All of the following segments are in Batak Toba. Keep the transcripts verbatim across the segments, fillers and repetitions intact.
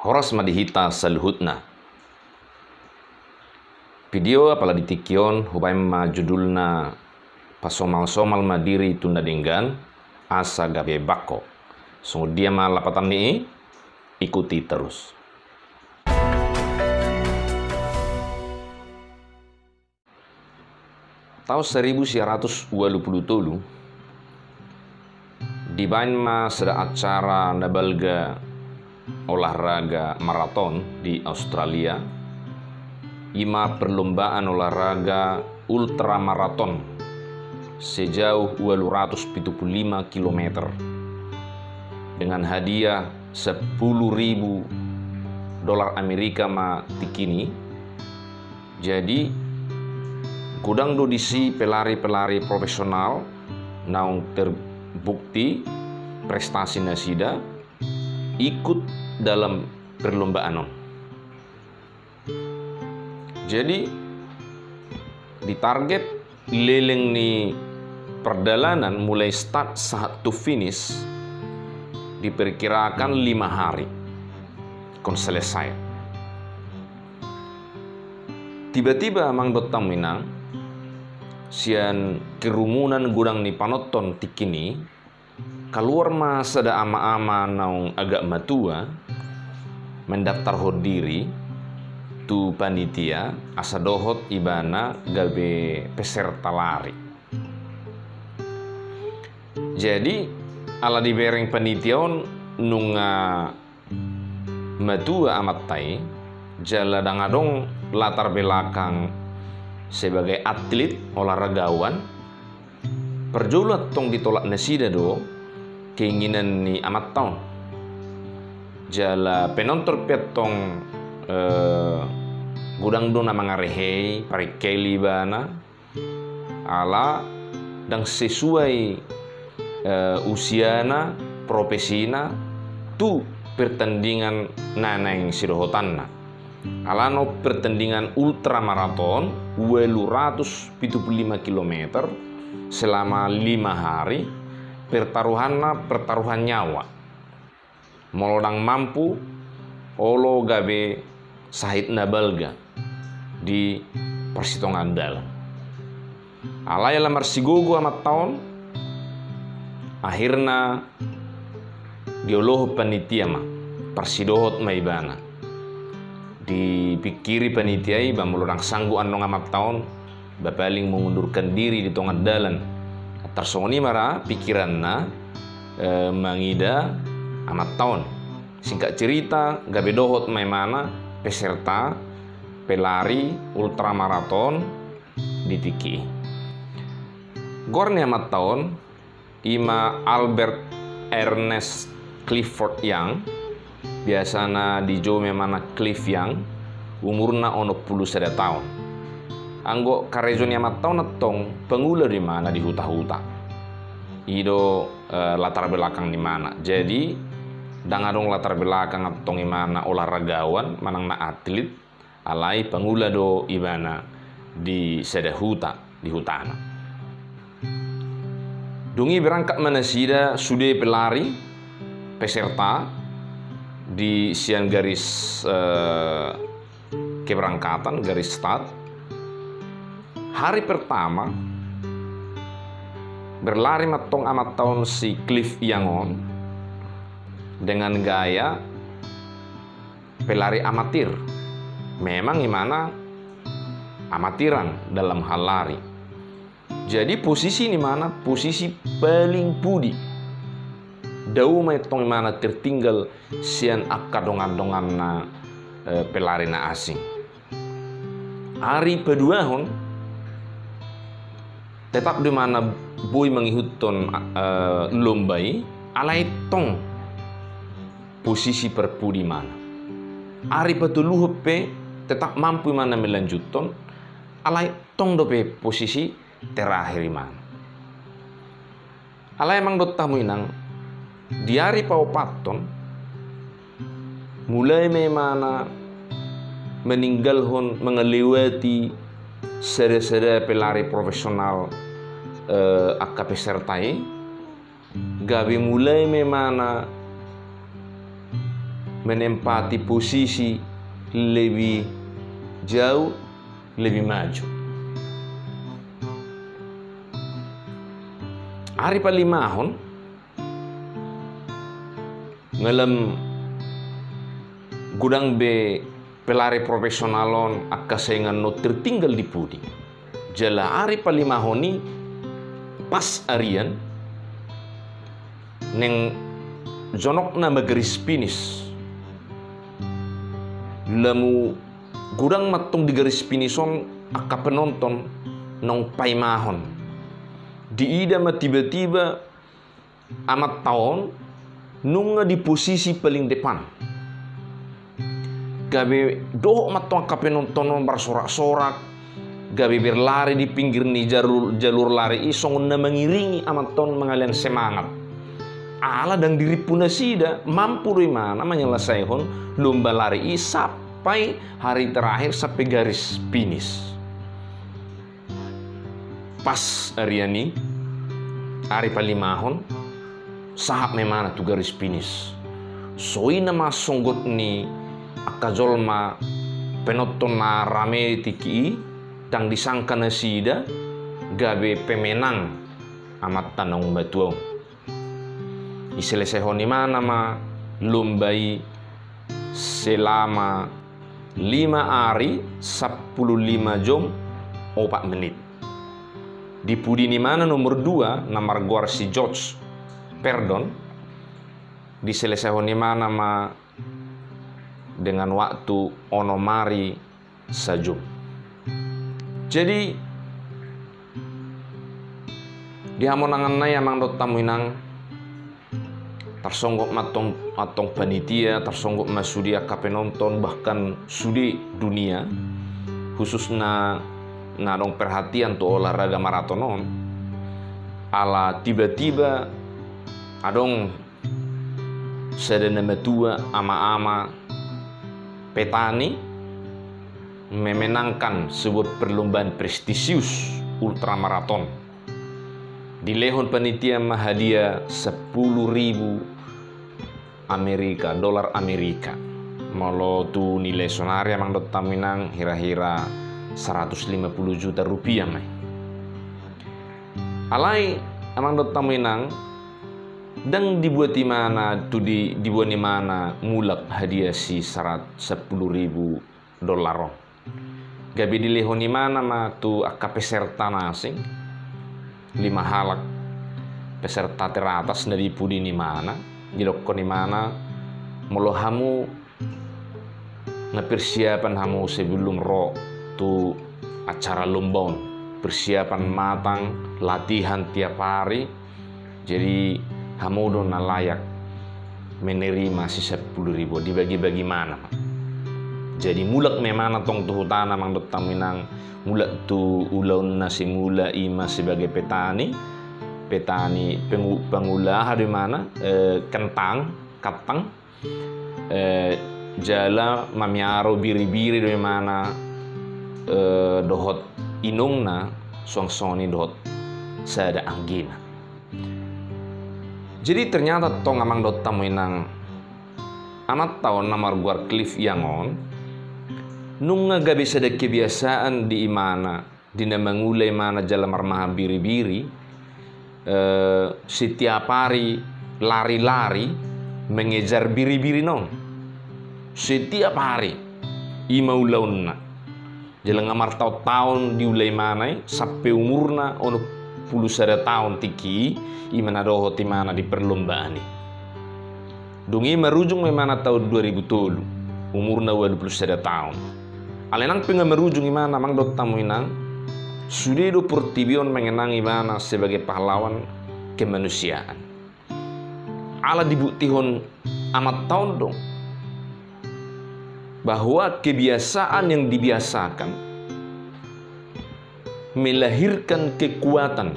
Horas ma di hita saluhutna. Video apala di tingki on hubaen ma judulna Pasomalsomal ma diri tu na denggan asa gabe bangko. Songon dia ma lapatan ni i? Ikuti terus. Taon saribu sia ratus ualu pulu tolu, dibaen ma sada acara na balga olahraga maraton di Australia, i ma perlombaan olahraga ultramaraton sejauh ualu ratus pitu pulu lima kilometer, dengan hadiah sepuluh ribu dolar Amerika ma tingkina i. Jadi, godang do disi pelari-pelari profesional naung terbukti prestasi nasida ikut dalam perlombaan on. Jadi, ditarget leleng ni pardalanan mulai start sahat tu finish diperkirakan lima hari ingkon selesai. Tiba-tiba, amang dohot hamu inang, sian kerumunan godang ni panonton tingkina i, kaluar ma sada ama-ama naung agak matua mendaftarhon diri tu panitia asa dohot ibana gabe peserta lari. Jadi, ala dibereng panitia on nunga matua amanta i, jala ndang adong latar belakang sebagai atlet olahragawan, parjolo antong ditolak nasida do keinginan ni amanta on. Jala penonton pe antong, eh, godang do na mangarehei, parengkel ibana, ala ndang sesuai, eh, usiana, profesina tu pertandingan na naeng sidohotanna. Alana on pertandingan ultramaraton ualu ratus pitu pulu lima kilometer selama lima hari, pertaruhanna pertaruhan nyawa. Molo ndang mampu, olo gabe sahit na balga di parsitongaan dalan. Alai ala marsigogo amanta on, akhirna diolohon panitia ma, parsidohot ma ibana. Dipingkiri panitia i, ba molo ndang sanggup annon amanta on, ba paling mengundurkan diri di tongan dalan. Tarsongon i ma ra pikiranna, eh, mangida amanta on. Singkat cerita, gabe dohot ma imana peserta pelari ultramaraton di tingki i. Goar ni amanta on, i ma Albert Ernest Clifford Young, biasana dijou ma imana Cliff Young, umurna onom pulu sada taon. Anggo karejo ni amanta on antong pangula do imana di huta-huta. I do, eh, latar belakang ni imana. Jadi, ndang adong latar belakang antong imana olahragawan manang na atlet, alai pangula do ibana di sada huta, di hutana. Dung i berangkat ma nasida sude pelari, peserta, di sian garis, eh, keberangkatan, garis start. Hari pertama, berlari ma antong amanta on si Cliff Young on dengan gaya pelari amatir. Memang imana amatiran dalam hal lari. Jadi posisi ni imana posisi paling pudi. Dao ma antong imana tertinggal sian angka dongan-donganna, eh, pelari na asing. Ari paduahon tetap do imana boi mangihuthon, eh, lomba i, alai tong posisi parpudi imana. Ari patoluhon pe tetap mampu imana melanjuthon, alai tong dope posisi terakhir imana. Alai amang dohot hamu inang, di ari paopathon, mulai ma imana meninggalhon, mengelewati sada-sada pelari profesional, eh, angka peserta i, gabe mulai ma imana menempati posisi lebih jauh, lebih maju. Ari palimahon, ngalem godang be pelari profesional on angka saingan on tertinggal di pudi. Jala ari palimahon i pas arian, naeng jonokna ma garis finish. Lamu godang mantong di garis finish on angka penonton naung paimahon. Diida ma tiba-tiba amanta on nunga di posisi paling depan. Gabe dohot mantong angka penonton on marsorak-sorak, gabe berlari di pinggir ni jalur, jalur lari i songon na mangiringi amanta on mangalean semangat. Ala ndang dirimpu nasida, mampu do imana manyelesaihon lomba lari i sampai hari terakhir, sampai garis finish. Pas arian i, ari palimahon, sahat ma imana tu garis finish. Soi nama songgot ni angka jolma penonton na rame tingki i, ndang disangka nasida gabe pemenang amanta naung matua on. Diselesaihon imana ma lomba i selama lima ari, sampulu lima jom, opat menit. Dipudini imana nomor dua na margoar si George Perdon, diselesaihon imana ma dengan waktu onom ari sajom. Jadi, di hamonangan nai amang dohot hamu inang, tarsonggot ma antong, antong panitia, tarsonggot ma sude angka penonton, bahkan sude dunia, khususna na adong perhatian tu olahraga maraton on, ala tiba-tiba adong sada na matua, ama-ama petani, memenangkan sebuah perlombaan prestisius ultramaraton. Dilehon panitia ma hadiah sepuluh ribu Amerika, dolar Amerika. Molo tu nilai sonari amang dohot hamu inang, hira-hira seratus lima puluh juta rupiah ma i. Alai amang dohot hamu inang, ndang dibuat imana tu di, diboan imana mulak hadiah si sarat-, sepuluh ribu dolar on. Gabe dilehon imana ma tu angka peserta na asing, lima halak peserta teratas na dipudini imana, didokkon imana, molo hamu na persiapan hamu sebelum ro tu acara lomba on, persiapan matang, latihan tiap hari, jadi hamu do na layak menerima si sepuluh ribu, dibagi-bagi imana ma. Jadi mulak ma imana tong tu hutana amang dohot hamu inang, mulak tu ulaonna semula, ima sebagai petani, petani pengu-, pangula aha do imana, eh, kentang, kantang, eh, jala mamiaro biri-biri do imana, eh, dohot inongna, suang songon i dohot sada anggina. Jadi ternyata tong amang dohot hamu inang, amanta on na margoar Cliff Young on, nunga gabe sada kebiasaan di imana, di na mangula imana jala marmahan biri-biri, eh, setiap hari lari-lari mengejar biri-biri na on. Setiap hari, ima ulaonna. Jala nga martaon-taon diula imana i, sampe umurna onom pulu sada taon tingki i, ima na dohot imana di perlombaan i. Dung i marujung ma imana taon dua ribu tolu, umurna ualu pulu sada taon. Alai nang pe nga marujung imana amang dohot hamu inang, sude do portibi on mengenang imana sebagai pahlawan kemanusiaan. Ala dibuktihon amanta on do bahwa kebiasaan yang dibiasakan melahirkan kekuatan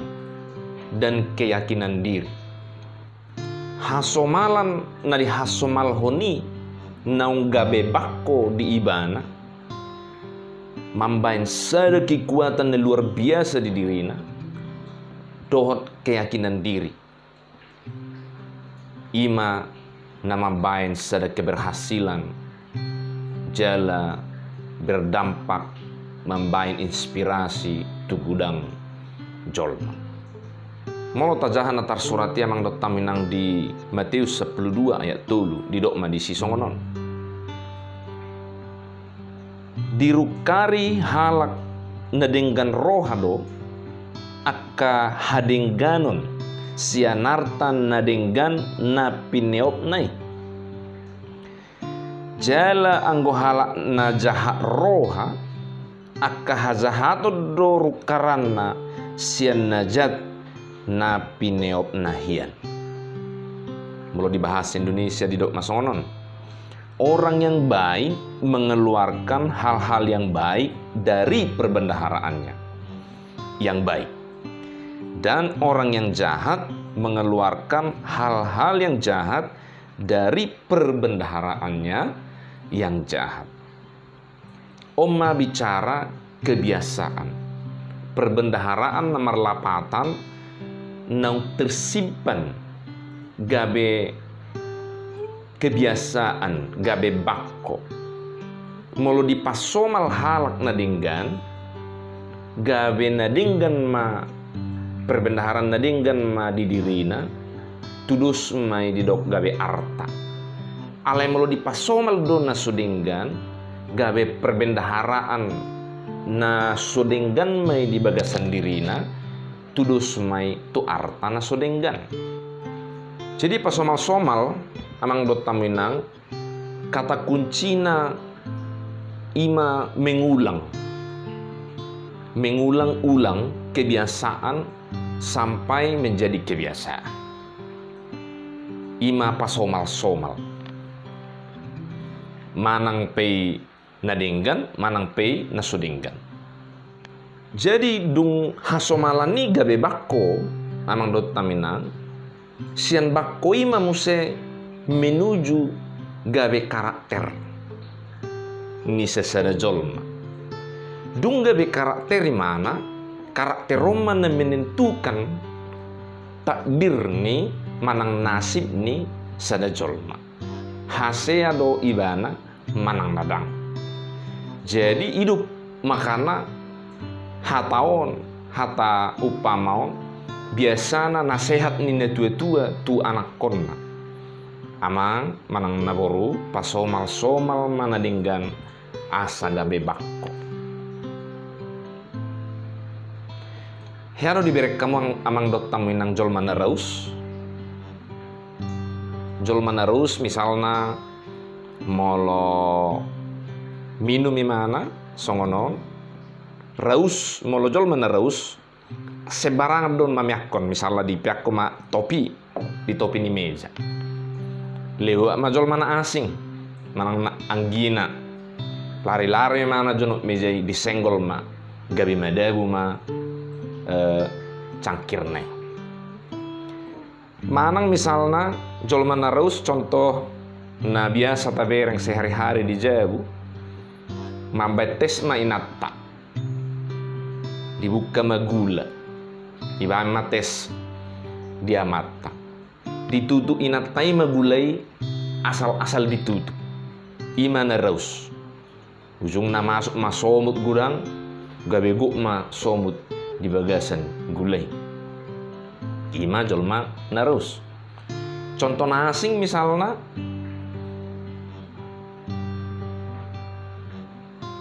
dan keyakinan diri. Hasomalan na dihasomalhon i naung gabe bangko di ibana, mambahen sada kekuatan na luar biasa di dirina, dohot keyakinan diri. Ima na mambaen sada keberhasilan jala berdampak mambaen inspirasi tu godang jolma. Molo tajaha na tarsurat i amang dohot hamu inang di Mateus sampulu dua ayat tolu, didok ma disi songon on. Dirungkari halak na denggan roha do angka hadengganon sian arta na denggan na pineopna i. Jala anggo halak na jahat roha, angka hajahaton do rungkaranna sian na jat na pineopna hian. Molo di bahasa Indonesia didok ma songon on. Orang yang baik mengeluarkan hal-hal yang baik dari perbendaharaannya yang baik. Dan orang yang jahat mengeluarkan hal-hal yang jahat dari perbendaharaannya yang jahat. On ma bicara kebiasaan. Perbendaharaan na marlapatan naung tersimpan gabe kebiasaan, gabe bangko. Molo dipasomal halak na denggan, gabe na denggan ma, perbendaharaan na denggan ma di dirina, tudos ma i didok gabe arta. Alai molo dipasomal do na so denggan, gabe perbendaharaan na so denggan ma i di bagasan dirina, tudos ma i tu arta na so denggan. Jadi pasomal-somal, amang dohot hamu inang, kata kuncina i ma mengulang. Mengulang-ulang kebiasaan sampai menjadi kebiasaan. I ma pasomal-somal. Manang pe i na denggan, manang pe i na so denggan. Jadi dung hasomalan i gabe bangko, amang dohot hamu inang, sian bangko i ma muse menuju gabe karakter ni sasada jolma. Dung gabe karakter imana, karakter on ma na menentukan takdir ni manang nasib ni sada jolma. Hasea do ibana manang na dang. Jadi i do makana hata on, hata umpama on, biasana nasehat ni natua-tua tu anakkonna. Amang manang naboru, pasomal-somal ma na denggan asa gabe bangko. Hea do dibereng hamu amang dohot hamu inang jolma na raus. Jolma na raus misalna molo minum imana songon on. Raus, molo jolma na raus sembarangan do on mameakkon, misalna dipeakkon ma topi di topi ni meja. Lewat ma jolma na asing manang na anggina. Lari-lari imana jonok meja i, disenggol ma, gabe madabu ma, eh, cangkirna i. Manang misalna jolma na raus, contoh na biasa tabereng sehari-hari di jabu, mambaen tes ma inanta. Dibuka ma gula, dibaen ma tes di amanta. Ditutu inanta i ma gula i asal-asal ditutu. I ma na raus. Ujungna masuk ma somut godang, gabe gok ma somut di bagasan gula i. I ma jolma na raus. Contoh na asing misalna,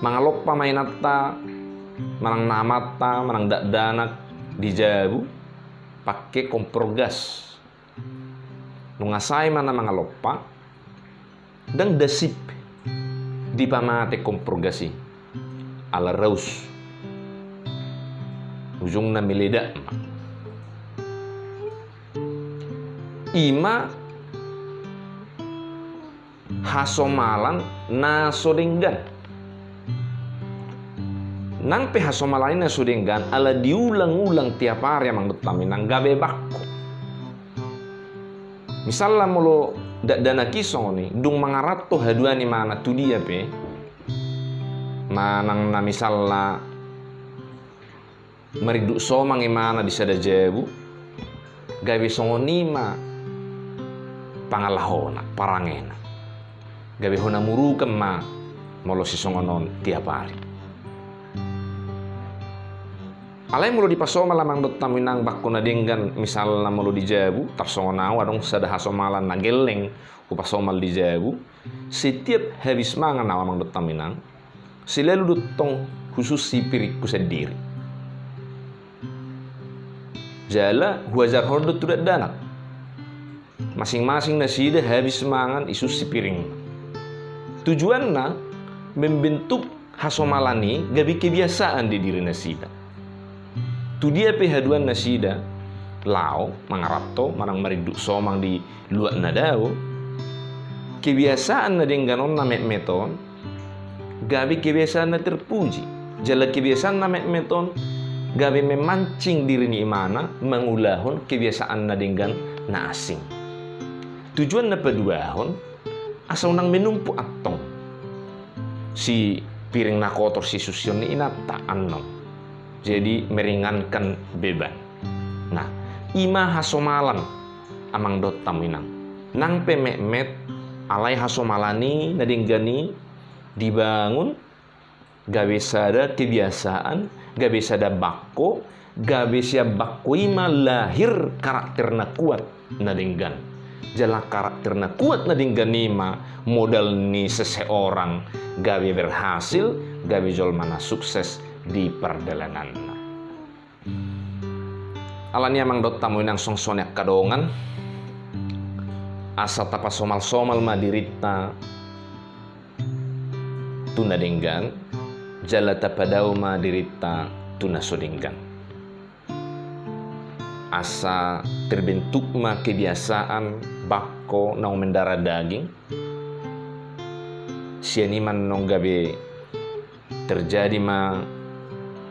mangalompa ma inanta, manang na amanta, manang dakdanak di jabu, pake kompor gas. Nunga sae ma na mangalompa, ndang dasip dipamate kompor gas i, ala raus. Ujungna meledak ma. I ma hasomalan na so denggan. Nang pe hasomalan i na so denggan, ala diulang-ulang tiap ari, amang dohot hamu inang, gabe bangko. Misalna molo dakdanak i songon i, dung mangaranto haduan imana tu dia pe, manang na misalna marindut somang imana di sada jabu, gabe songon i ma pangalahona, parangena. Gabe hona murukan ma molo sisongon on tiap ari. Alai molo dipasomal amang dohot hamu inang bakko na denggan, misalna molo di jabu, tarsongon au adong sada hasomalan na gelleng hupasomal di jabu, setiap habis mangan au amang dohot hamu inang, selalu do tong hususi piringku sandiri. Jala huajarhon do tu dakdanak. Masing-masing nasida habis mangan isusi piring. Tujuanna membentuk hasomalan i gabe kebiasaan di diri nasida. Tu dia pe haduan nasida, laho mangarapto manang marinduk somang di luat na dao, kebiasaan na denggan on na metmet on gabe kebiasaan na terpuji. Jala kebiasaan na metmet on gabe memancing diri ni imana mangulahon kebiasaan na denggan na asing. Tujuan na paduahon, asa unang menumpuk antong si piring na kotor sisusion ni inanta annon. Jadi meringankan beban. Nah, i ma hasomalan amang dohot hamu inang. Nang pe metmet, alai hasomalan i na denggan i dibangun gabe sada kebiasaan, gabe sada bakko, gabe sian bakko i ma lahir karakter na kuat na denggan. Jala karakter na kuat na denggan i ma modal ni seseorang gabe berhasil, gabe jolma na sukses di pardalananna. Alani amang dohot hamu inang, songon i angka dongan, asa tapasomal-somal ma dirinta tu na denggan, jala tapadao ma dirinta tu na so denggan. Asa terbentuk ma kebiasaan bakko naung mendarah daging. Sian i ma annon gabe terjadi ma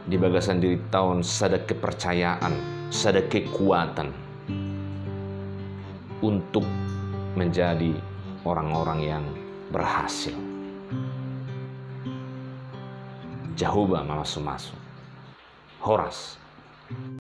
di bagasan dirinta on sada kepercayaan, sada kekuatan untuk menjadi orang-orang yang berhasil. Jahowa mamasu-masu. Horas.